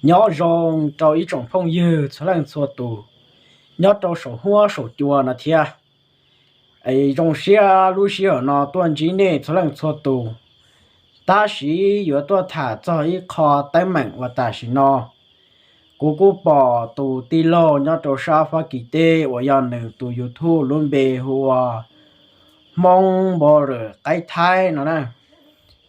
Nyob zoo rau ib tsoom phooj ywg txhua leej txhua tus nyob rau saum huab saum cua no thiab. Zoo siab lub sij hawm no tuaj ntsib nej txhua leej txhua tus. Tab sis yuav tuaj tham txog ib qho teeb meem uas tam sim no kuv kuj pom tus tij laug nyob rau sab Fab Kis teb uas yog nws tus YouTube lub npe hu ua Hmoob Border Qaib Thaib no na.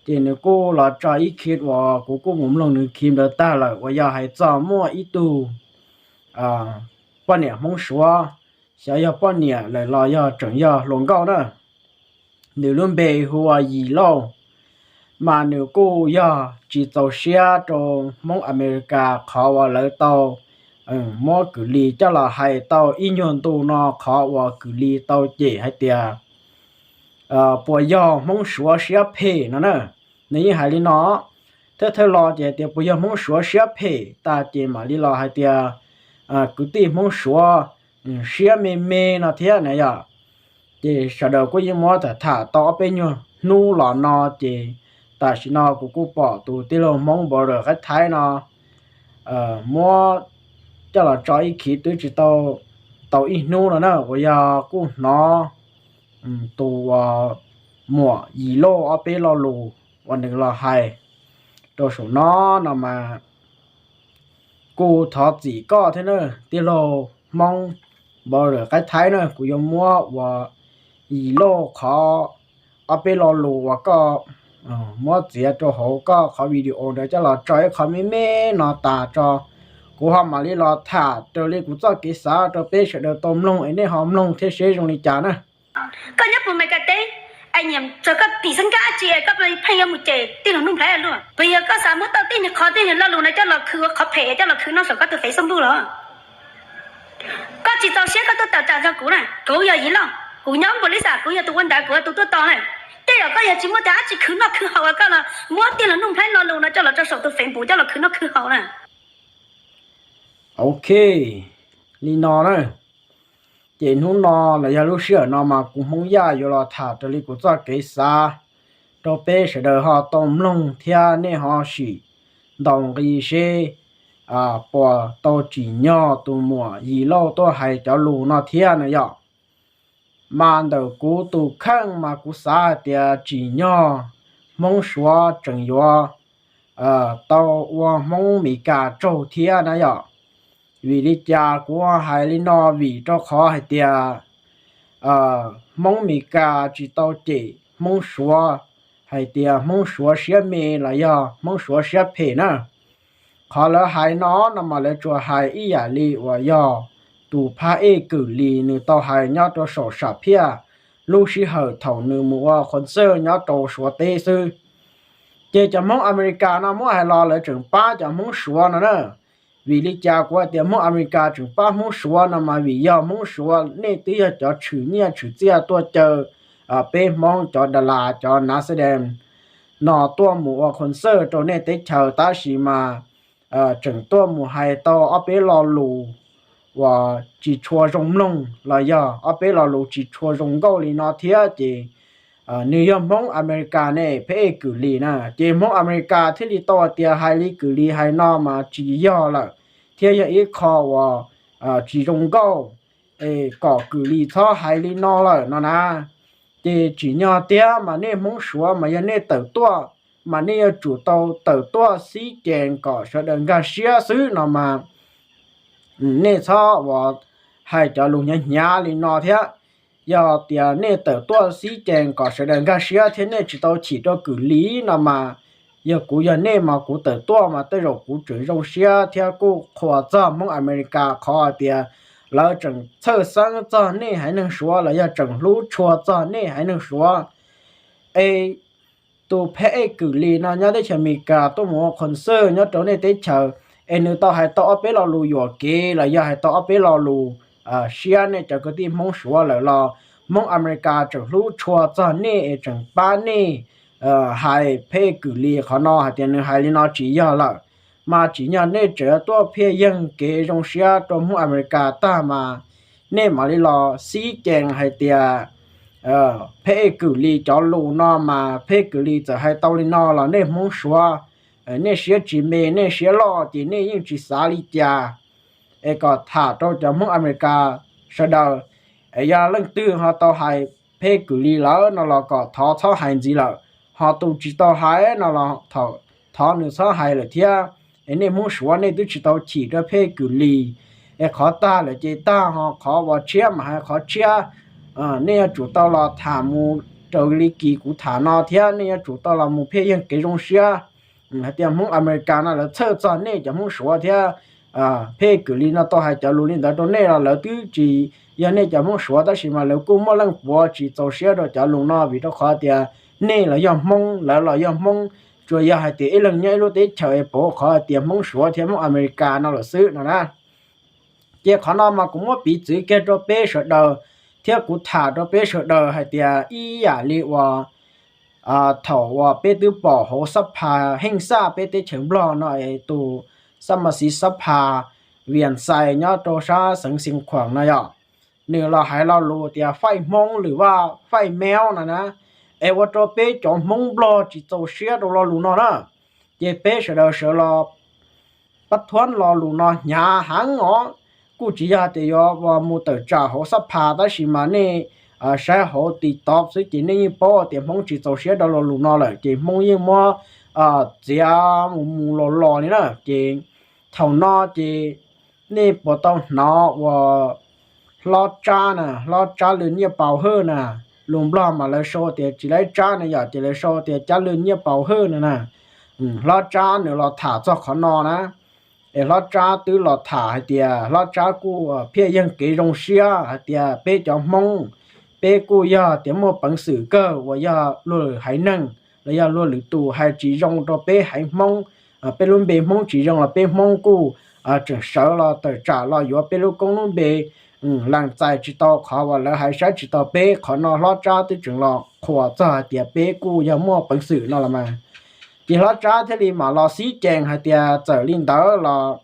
Ces nws kuj los tso ib khib uas kuv kuj mus mloog nws khib ntawd tag lawm uas yog hais txog muaj ib tug poj niam Hmoob Suav, xyov yog poj niam lawm los yog tseem yog hluas nkauj na. Nws lub npe hu ua Yim Lauj, mas nws kuj yog tsis txaus siab rau Hmoob Amelikas qhov uas lawv tau muab Kws Lis coj los hais tau ib nyuag ntu no qhov uas Kws Lis tau cem hais tias puas yog Hmoob Suav siab phem no na. Nws yeej hais li no, thawj thawj los ces hais tias puas yog Hmoob Suav siab phem tag ces mam li los hais tias kwv tij Hmoob Suav siab me me no thiab na yom. Ces sawv daws kuj yeej muab tham tham tau ob peb nyuag hnub los no ces tam sim no kuv kuj pom tus tij laug Hmoob Border Qaib Thaib no muab coj los tso ib khib twb tsis tau tau ib hnub no na uas yog kuj hnov tus muam Yim Lauj ob peb lo lus uas nws los hais rau saum no no mas kuj thov txim koj thiab na, tij laug Hmoob Border Qaib Thaib na, kuv yuav muab uas Yim Lauj qhov ob peb lo lus uas koj muab txiav rau hauv koj qhov video ntawd coj los tso ib qho me me no tas tso, kuv ho mam li los tham raws li kuv txoj kev xav rau peb sawv daws tau mloog es nej ho mloog thiab seb zoo li cas na. Koj nyob puas Meskas teb, es nyiam txog koj tim xeeb kab dab tsi es koj pheej yuav mus cem tij laug Nuj Nplhaib luaj? Puas yog koj xav muab tau tej niag qhov tej niag lo lus no coj los khwv ua qhov phem coj los khwv noj saum koj tus Facebook los? Koj tsis txaus siab koj tuaj tawm tsam nrog kuv na, kuv yog Yim Lauj, kuv nyob npus li xas, kuv yog tus ua ntawv, kuv yog tus tuaj tos na. Tej zaum koj yog tsis muaj tus dab tsi khwv noj khwv haus uas koj los muab tij laug Nuj Nplhaib lo lus no coj los rau saum tus Facebook coj los khwv noj khwv haus na. Ok, li no na. Ces hnub no los yog lub sij hawm no mas kuv Hmoob Yaj yuav los tham raws li kuv txoj kev xav rau peb sawv daws ho tau mloog thiab nej ho sim ntaus nqi seb puas tau tsim nyog tus muam Yim Lauj tuaj hais cov lus no thiab na yom. Mas ntawm kuv tus kheej mas kuv xav hais tias tsim nyog Hmoob Suav tseem yuav tau ua Hmoob Meskas tsaug thiab na yom. Vim li cas kuv hais li no? Vim rau qhov hais tias Hmoob Meskas tsis tau cem Hmoob Suav hais tias Hmoob Suav siab me los yog Hmoob Suav siab phem na. Qhov lawv hais no no mas lawv tsuas hais ib yam li uas yog tus phab ej Kwm Lis nws tau hais nyob rau saum sam phiaj lub sij hawm thaum nws mus ua qhov ntxawj nyob rau Suav teb xwb. Ces cov Hmoob Amelikas no muab hais los lawv tseem pab cov Hmoob Suav no na. Vim li cas kuv hais tias Hmoob Amelikas tseem pab Hmoob Suav no mas vim yog Hmoob Suav nej twb yog cov tshwm nyiaj tshwm txiaj tuaj caw peb Hmoob cov das las cov nav xej dees no tuaj mus ua qhov ntxawj rau nej teb chaws tab sis mas tseem tuaj mus hais tau ob peb lo lus uas tsis tshua zoo mloog los yog ob peb lo lus tsis tshua zoo nkauj li no thiab ces nws yog Hmoob Amelikas ne, phab ej Kwm Lis na. Ces Hmoob Amelikas thiaj li tau hais tias hais li Kwm Lis hais no mas tsis yog lawm, thiab yog ib qho uas tsis zoo nkauj, es kom Kwm Lis txhob hais li no lawm no na. Ces tsim nyog tiag mas nej Hmoob Suav mas yog nej tawm tuaj mas nej yuav tsum tau tawm tuaj xib cees kom sawv daws nkag siab xwb no mas nej txhob uas hais cov lus hnyav hnyav li no thiab. Yog tias nej tawm tuaj xib cees kom sawv daws nkag siab thiab nej tsis tau chim rau Kwm Lis no mas, yog kuv yog nej mas kuv tawm tuaj mas tej zaum kuv tseem zoo siab thiab kuj qhuas txog Hmoob Amelikas qhov hais tias lawv tseem txhawj xeeb txog nej haiv neeg Suav los yog tseem hlub tshua txog nej haiv neeg Suav. Es tus phab ej Kwm Lis no nyob teb chaws Amelikas tuaj mus ua qhov ntxawj nyob rau nej teb chaws, es nws tau hais tau ob peb lo lus yuam kev los yog hais tau ob peb lo lus siab nej cov kwv tij Hmoob Suav lawm los Hmoob Amelikas tseem hlub tshua txog nej es tseem pab nej hais phab ej Kwm Lis qhov no hais tias nws hais li no tsis yog lawm. Mas tsim nyog nej tseem tuaj phiaj yeeg kev zoo siab rau Hmoob Amelikas tag mas nej mam li los xib cees hais tias phab ej Kwm Lis cov lus no mas phab ej Kwm Lis txawm hais tau li no los nej Hmoob Suav nej siab tsis me, nej siab loj ces nej yeej tsis xav li cas. Es kom tham rau cov Hmoob Amelikas sawv daws, es yog leej twg ho tau hais Phej Kwm Lis lawm no los kom thov txhob hais ntxiv lawm, ho tus tsis tau hais no los thov nws txhob hais lawm thiab. Es nej Hmoob Suav nej twb tsis tau chim rau Phej Kwm Lis, es qhov tag lawm ces tag, ho qhov uas tshiab mas hais qhov tshiab. Nej yuav tsum tau los tham mus raws li kis kuv tham no thiab, nej yuav tsum tau los mus Phej Yeeg Kev Zoo Siab hais tias Hmoob Amelikas no lawv txhawj txog nej cov Hmoob Suav thiab. Phej Kwm Lis no tau hais cov lus li ntawd rau nej los lawv twb tsis yog nej cov Hmoob Suav, tab sis mas lawv kuj muaj leej puav tsis txaus siab rau cov lus no, vim rau qhov tias nej los yog Hmoob, lawv los yog Hmoob, tsuas yog hais tias ib leeg nyob ib lub teb chaws es pauv qhov hais tias Hmoob Suav thiab Hmoob Amelikas no lawm xwb no na. Ces qhov no mas kuv muab piv txwv kiag rau peb sawv daws thiab kuv tham rau peb sawv daws hais tias ib yam li uas thaum uas peb twb pom hauv xab phas Heej Xaj peb teb chaws Nplog no es tus xab mas xiv xab phas Vias Xais nyob rau sab xeev Xeev Khuam no yog nws los hais lo lus tias faij Hmoob lwm vaj faij Meob no na, es ua rau peb cov Hmoob Nplog tsis txaus siab rau lo lus no na. Ces peb sawv daws sawv los pab thuab lo lus no hnyav heev os. Kuj tsis yog tias yuav mus tawm tsam hauv xab phas, tab sis mas nej saib hauv TikTok xwb ces nej yeej paub tias Hmoob tsis txaus siab rau lo lus no lawm, ces Hmoob yeej muab txiav mus mus los los li na. Ces thaum no ces nej puas tau hnov uas Hlob Tsab na, Hlob Tsab Lwm Nyiaj Paus Hwj na, lus Nplog mas lawv sau tias tsis laib Tsab na yom, ces lawv sau tias Cab Lwm Nyiaj Paus Hwj no na. Hlob Tsab nws los tham txog qhov no na, es Hlob Tsab twb los tham hais tias Hlob Tsab kuj Phej Yeeg Kev Zoo Siab hais tias peb cov Hmoob, peb kuj yog tias muaj peev xwm kawg uas yog luag lwm haiv neeg los yog luag lwm tus hais tsis zoo rau peb haiv Hmoob, peb lub npe Hmoob tsis zoo los peb Hmoob kuj tseem sawv los tawm tsam los yuav peb lub koob lub npe. Lees txais tsis tau qhov uas lawv hais, saib tsis taus peb. Qhov no Hlob Tsab twb tseem los qhuas txog hais tias peb kuj yog muaj peev xwm no los mas. Ces Hlob Tsab thiaj li mam los xib cees hais tias txawm li ntawd los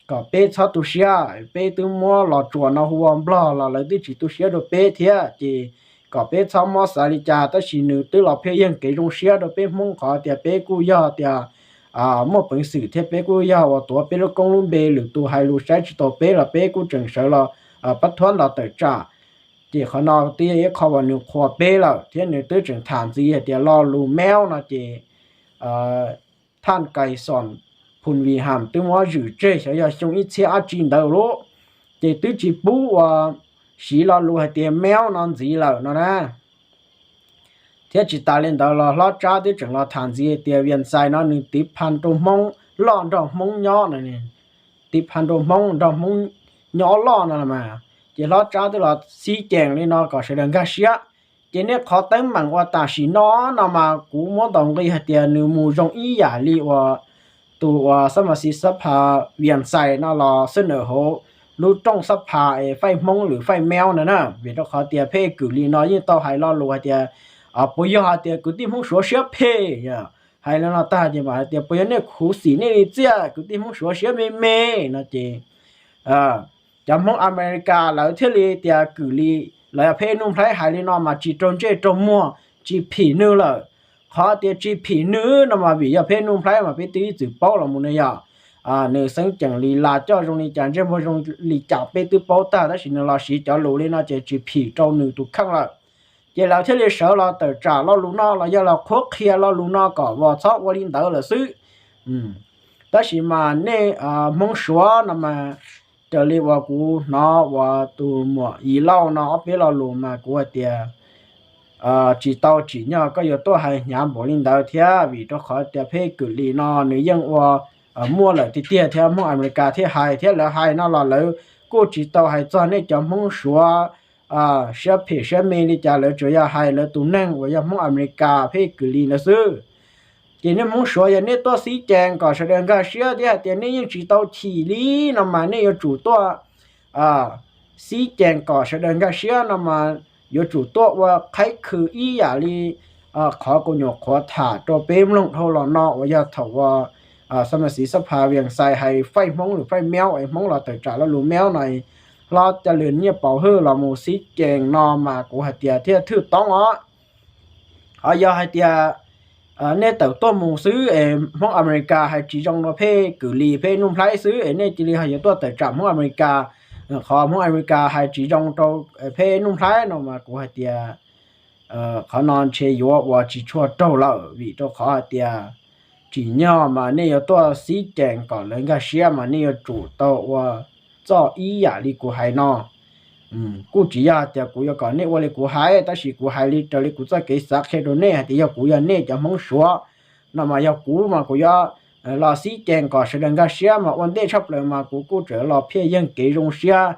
kom peb txhob tu siab, peb twb muab Los Tsuas no hu ua Nplog los lawv twb tsis tu siab rau peb thiab, ces kom peb txhob muab xav li cas. Tab sis nws twb los Phej Yeeg Kev Zoo Siab rau peb Hmoob qhov tias peb kuj yog tias muaj peev xwm thiab peb kuj yog uas tuav peb lub koob lub npe, lwm tus hais lus saib tsis taus peb los peb kuj tseem sawv los pab thuab los tawm tsam. Ces qhov no twb yog ib qho uas nws qhuas peb lawm thiab nws twb tseem tham ntxiv hais tias lo lus Meob no ces Thaj Kais Xoos Phum Vim Ham twb muab zwm tseg xyov yog xyoo ib txhiab dab tsi ntawd lauj. Ces twb tsis pub uas siv lo lus hais tias Meob no ntxiv lawm no na. Thiab tsis tas li ntawd los Hlob Tsab twb tseem los tham ntxiv hais tias Vias Xais no nws tiv phaj rau Hmoob loj nrog Hmoob nyob no, tiv phaj rau Hmoob nrog Hmoob nyob loj no los mas. Ces Hlob Tsab twb los xib cees li no kom sawv daws nkag siab. Ces nej qhov teeb meem uas tam sim no no mas kuv muab ntaus nqi hais tias nws mus zoo ib yam li uas tus uas xab mas xiv xab phas Vias Xais no los xwb nawm hauv lub rooj xab phas es faij Hmoob lwm faij Meob no na. Vim rau qhov tias Phej Kwm Lis no yeej tau hais lo lus hais tias puas yog hais tias kwv tij Hmoob Suav siab phem, hais li no tag ces mam hais tias puas yog nej khuv xim nej li txiaj, kwv tij Hmoob Suav siab me me no ces cov Hmoob Amelikas lawv thiaj li tias Kwm Lis los yog Phej Nuj Nplhaib hais li no mas tsis raug ntsej raug muag, tsis phim nws lawm. Qhov tias tsis phim nws no mas vim yog Phej Nuj Nplhaib mas peb twb ib txwm paub los mus ne yom. Nws xeeb ceem li las coj zoo li cas, ntsej muag zoo li cas peb twb paub tag, tab sis nws los siv cov lus li no ces tsis phim rau nws tus kheej lawm. Ces lawv thiaj li sawv los tawm tsam lo lus no los yog los qhuab qhia lo lus no kom uas txhob ua li ntawd lawm xwb. Tab sis mas nej Hmoob Suav no mas raws li uas kuv hnov uas tus muam Yim Lauj no ob peb lo lus mas kuv hais tias tsis tau tsim nyog koj yuav tuaj hais hnyav npaum li ntawd thiab, vim rau qhov tias Phej Kwm Lis no nws yeej ua muaj lawm tiag tiag thiab Hmoob Amelikas thiaj hais, thiab lawv hais no los lawv kuj tsis tau hais txog nej cov Hmoob Suav siab phem siab me li cas, lawv tsuas yog hais lawv tus neeg uas yog Hmoob Amelikas Phej Kwm Lis ntawd xwb. Ces nej Hmoob Suav yog nej tuaj xib cees kom sawv daws nkag siab thiab hais tias nej yeej tsis tau chim li no mas nej yuav tsum tuaj xib cees kom sawv daws nkag siab no mas yuav tsum tuaj ua qhaib khw ib yam li qhov kuv nyuam qhuav tham rau peb mloog dhau los no uas yog thaum uas xab mas xiv xab phas Vias Xais hais faij Hmoob lwm faij Meob es Hmoob los tawm tsam lo lus Meob no, Hlob Cab Lwm Nyiaj Paus Hwj los mus xib cees no mas kuv hais tias thiaj thwj toob os. Ho yog hais tias nej tawm tuaj mus xwb es Hmoob Amelikas hais tsis zoo rau Phej Kwm Lis Phej Nuj Nplhaib xwb es nej cia li ho yuav tuaj tawm tsam Hmoob Amelikas. Qhov Hmoob Amelikas hais tsis zoo rau Phej Nuj Nplhaib no mas kuv hais tias qhov no ntshe yuav ua tsis tshua raug lawm, vim rau qhov hais tias tsim nyog mas nej yuav tuaj xib cees kom lawv nkag siab mas nej yuav tsum tau ua txoj ib yam li kuv hais no. Kuj tsis yog tias kuv yuav kom nej ua li kuv hais, tab sis kuv hais li raws li kuv txoj kev xav qhia rau nej hais tias yog kuv yog nej cov Hmoob Suav no mas yog kuv mas kuv yuav los xib cees kom sawv daws nkag siab mas ua ntej tshaj plaws mas kuv kuj tseem los phiaj yeeg kev zoo siab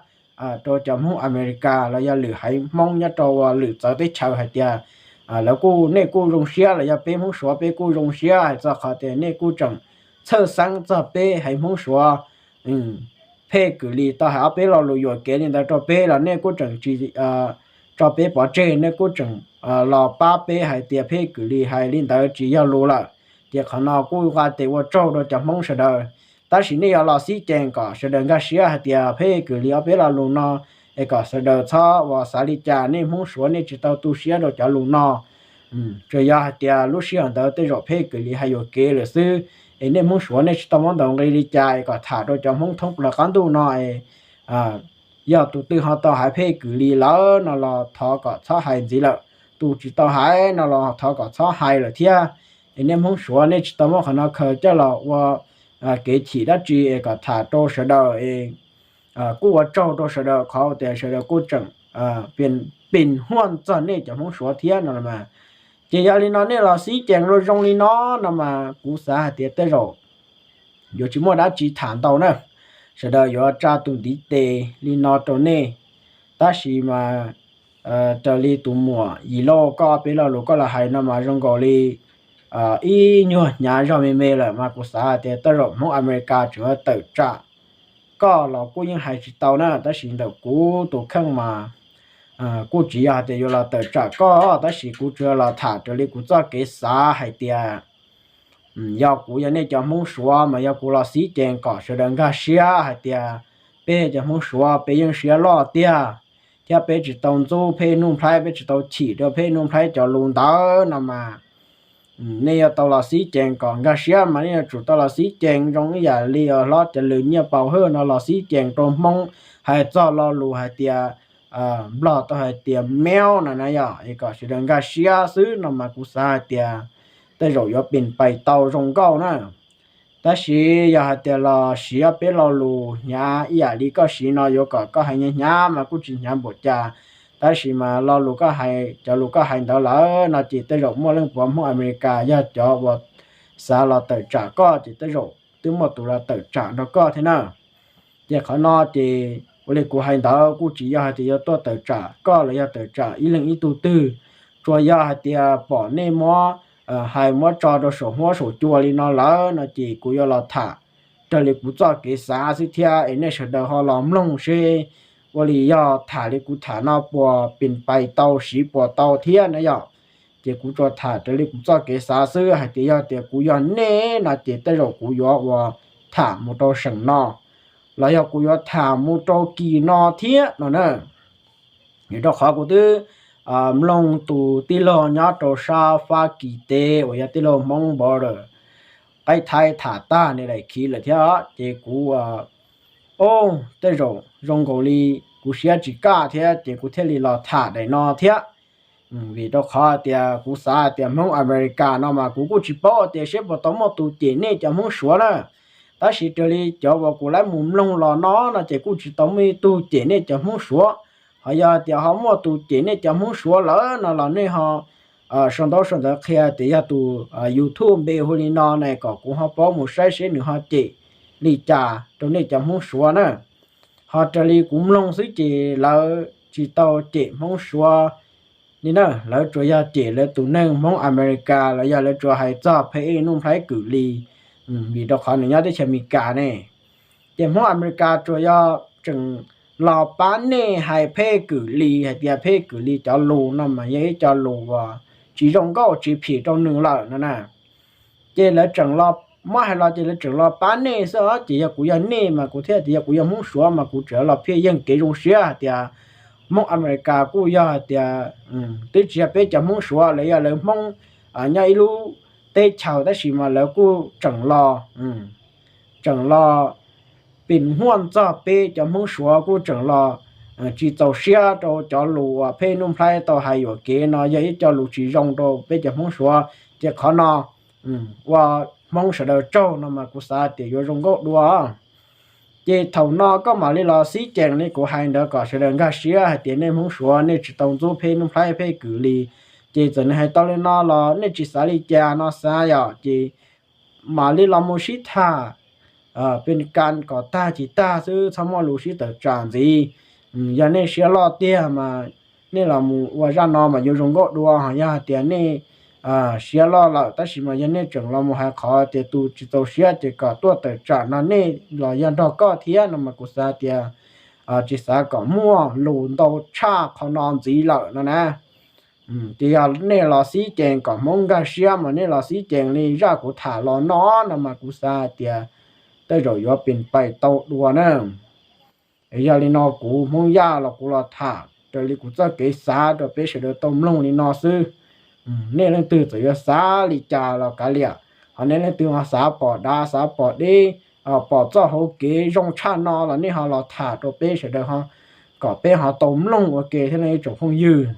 rau cov Hmoob Amelikas los yog lwm haiv Hmoob nyob rau lwm txawv teb chaws hais tias lawv kuj, nej kuj zoo siab los yog peb Hmoob Suav peb kuj zoo siab hais txog qhov tias nej kuj tseem txhawj xeeb txog peb haiv Hmoob Suav. Phej Kwm Lis tau hais ob peb lo lus yuam kev li ntawd rau peb los nej kuj tseem tsis tso peb pov tseg, nej kuj tseem los pab peb hais tias Phej Kwm Lis hais li ntawd tsis yog lus lawm. Ces qhov no kuj nqa tes ua tsaug rau cov Hmoob sawv daws. Tab sis nej yuav los xib cees kom sawv daws nkag siab hais tias Phej Kwm Lis ob peb lo lus no es kom sawv daws txhob ua xav li cas, nej Hmoob Suav nej tsis tau tu siab rau cov lus no. Tsuas yog hais tias lub sij hawm ntawd tej zaum Phej Kwm Lis hais yuam kev lawm xwb, es nej Hmoob Suav nej tsis tau muab ntaus nqi li cas es kom tham rau cov Hmoob thoob plaws qab ntuj no es yog tus twg ho tau hais Phej Kwm Lis lawm no los thov kom txhob hais ntxiv lawm, tus tsis tau hais no los thov kom txhob hais lawm thiab. Es nej Hmoob Suav nej tsis tau muab qhov no khaws coj los ua kev chim dab tsi es kom tham rau sawv daws es kuj ua tsaug rau sawv daws qhov tias sawv daws kuj tseem pim huaj txog nej cov Hmoob Suav thiab no los mas. Ces yog li no nej los xib cees zoo zoo li no no mas kuv xav hais tias tej zaum yuav tsis muaj dab tsi tham ntau na, sawv daws yuav tsa tus ntiv tes li no rau nej. Tab sis mas raws li tus muam Yim Lauj koj ob peb lo lus koj los hais no mas zoo nkaus li ib nyuag hnyav zog me me lawm mas kuv xav hais tias tej zaum Hmoob Amelikas tseem yuav tawm tsam koj los kuj yeej hais tsis tau na, tab sis ntawm kuv tus kheej mas kuj tsis yog hais tias yuav los tawm tsam koj, tab sis kuv tsuas los tham raws li kuv txoj kev xav hais tias yog kuv yog nej cov Hmoob Suav mas yog kuv los xib cees kom sawv daws nkag siab hais tias peb cov Hmoob Suav peb yeej siab loj tiag, thiab peb tsis tau ntxub Phej Nuj Nplhaib, peb tsis tau chim rau Phej Nuj Nplhaib cov lus ntawd no mas nej yuav tau los xib cees kom nkag siab mas nej yuav tsum tau los xib cees zoo ib yam li hlob Cov Lwm Nyiaj Paus Hwj no los xib cees rau Hmoob hais txog lo lus hais tias Nplog tau hais tias meow no na yog es kom sawv daws nkag siab xwb no mas kuv xav hais tias tej zaum yuav pim pais tau zoo nkauj na. Tab sis yog hais tias los siv peb lo lus hnyav ib yam li koj siv no yuav kom koj hais hnyav hnyav mas kuj tsis hnyav npaum cas. Tab sis mas lo lus koj hais, cov lus koj hais ntawd lawm no ces tej zaum muaj leej puav Hmoob Amelikas yog cov uas xav los tawm tsam koj ces tej zaum twb muaj tus los tawm tsam nrog koj thiab na. Ces qhov no ces ua li kuv hais ntawd kuj tsis yog hais tias yuav tuaj tawm tsam koj los yog tawm tsam ib leeg ib tug twg, tsuas yog hais tias pom nej muab hais muab tso rau saum huab saum cua li no lawm no ces kuv yuav los tham raws li kuv txoj kev xav xwb thiab es nej sawv daws ho los mloog seb ua li yog tham li kuv tham no puas pim pais tau siv puas tau thiab na yom. Ces kuv tsuas tham raws li kuv txoj kev xav xwb hais tias yog tias kuv yog nej no ces tej zaum kuv yuav ua tham mus rau seem no los yog kuv yuav tham mus rau kis no thiab no na. Vim rau qhov kuv twb mloog tus tij laug nyob rau sab Fab Kis teb uas yog tij laug Hmoob npov lawm, qaib thaib tham tag nws daim khiv lawm thiab ces kuv o, tej zaum zoo nkaus li kuv siab tsis kaj thiab ces kuv thiaj li los tham daim no thiab. Vim rau qhov tias kuv xav tias Hmoob Amelikas no mas kuv kuj tsis paub tias seb puas tau muaj tus cem nej cov Hmoob Suav na. Tab sis raws li cov uas kuv laib mus mloog los no no ces kuj tsis tau muaj ib tug cem nej cov Hmoob Suav. Ho yog tias ho muaj tus cem nej cov Hmoob Suav lawm no los nej ho sau ntaub sau ntawv qhia tias yog tus YouTube npe hu li no na kom kuv ho paub mus saib seb nws ho cem li cas rau nej cov Hmoob Suav na. Ho raws li kuv mloog xwb ces lawv tsis tau cem Hmoob Suav li na, lawv tsuas yog cem lawv tus neeg Hmoob Amelikas los yog lawv tsuas hais txog Phej Nuj Nplhaib Kwm Lis, vim rau qhov nws nyob teb chaws Amelikas ne. Ces Hmoob Amelikas tsuas yog tseem los pab nej hais Phej Kwm Lis hais tias Phej Kwm Lis cov lus no mas yog ib co lus uas tsis zoo nkauj tsis phim rau nws lawm no na. Ces lawv tseem los, muab hais los ces lawv tseem los pab nej xwb os. Ces yog kuv yog nej mas kuv thiaj tias yog kuv yog Hmoob Suav mas kuv tseem los phiaj yeeg kev zoo siab hais tias Hmoob Amelikas kuj yog hais tias twb tsis yog peb cov Hmoob Suav, lawv yog lawv Hmoob nyob ib lub teb chaws, tab sis mas lawv kuj tseem los, tseem los pim huaj txog peb cov Hmoob Suav, kuj tseem los tsis txaus siab rau cov lus uas Pheb Nuj Nplhaib tau hais yuam kev no, yog ib co lus tsis zoo rau peb cov Hmoob Suav. Ces qhov no ua Hmoob sawv daws tsaug no mas kuv xav tias yuav zoo nkauj dua. Ces thaum no koj mam li los xib cees li kuv hais ntawd kom sawv daws nkag siab hais tias nej Hmoob Suav nej tsis tau ntxub Pheb Nuj Nplhaib Pheb Kwm li. Ces txawm nws hais tau li no los nej tsis xav li cas no xav yom, ces mam li los mus sib tham pes kas kom tag ces tag xwb, txhob muaj lus sib tawm tsam ntxiv. Yog nej siab loj tiag mas nej los mus ua zaj no mas yuav zoo nkauj dua. Ho yog hais tias nej siab loj lawm tab sis mas yog nej tseem los mus hais qhov tias tus tsis txaus siab ces kom tuaj tawm tsam no, nej los yog nrog koj thiab no mas kuv xav tias tsis xav kom muaj lus ntau tshaj qhov no ntxiv lawm no na. Ces yog nej los xib cees kom Hmoob nkag siab mas nej los xib cees li zaj kuv tham los no no mas kuv xav hais tias tej zaum yuav pes pais tau dua na. Yog li no kuv Hmoob Yaj los kuv los tham raws li kuv txoj kev xav rau peb sawv daws tau mloog li no xwb. Nej leej twg txawm yuav xav li cas los kav liam, ho nej leej twg ho xav pom dav xav pom deb, pom txoj hauv kev zoo tshaj no los nej ho los tham rau peb sawv daws ho, kom peb ho tau mloog ua ke thiab no ib tsoom phooj ywg.